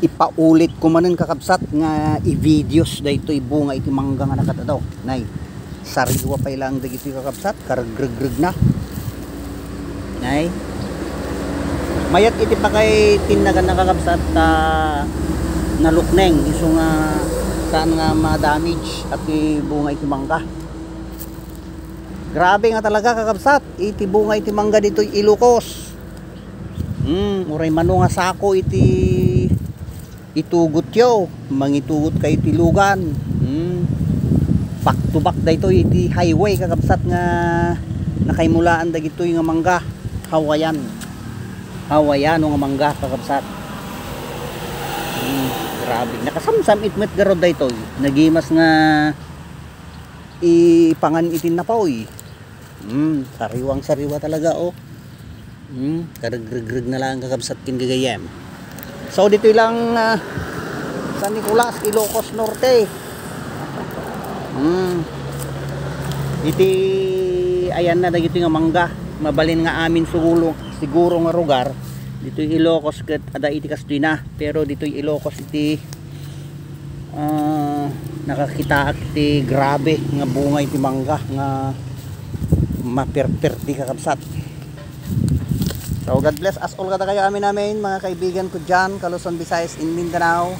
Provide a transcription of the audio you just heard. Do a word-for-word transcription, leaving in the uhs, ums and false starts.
Ipaulit ko manen, kakabsat, nga i-videos daytoy bunga iti mangga nga nakatadaw. Nay, sariwa pay lang dagitoy, kakabsat, karagregreg na. Nay, mayat iti pakaitinnagan na, kakabsat, ta nalukneng, isu nga saan nga ma-damage iti bunga iti mangga. Grabe nga talaga, kakabsat, iti bunga iti mangga ditoy Ilocos. Hmm, uray mano nga sako iti itugotyo, mangitugot kayo iti lugan. Hmm. Back to back daytoy iti highway, kakabsat, nga nakaimulaan dagitoy nga mangga. Hawaiian. Hawaiiano nga mangga, kakabsat. Hmm, grabe. Nakasamsam it met garud daytoy. Nagimas nga ipangan iti napoy. Hmm, sariwang sariwa talaga, oh. Hmm, karagregreg na lang, kakabsat ken gagayyem. So, ditoy lang, ah, San Nicolas, Ilocos Norte. Hmm. Iti ayan na dagitoy nga mangga. Mabalin nga amin siguro, siguro nga rugar. Ditoy Ilocos ket adda iti kastoy na. Pero ditoy Ilocos iti, ah, nakakitaak ti grabe nga bunga iti mangga nga maperperdi, kakabsat. So, God bless us all kadakayo amin, amin, mga kaibigan ko dyan, Luzon, Visayas, in Mindanao.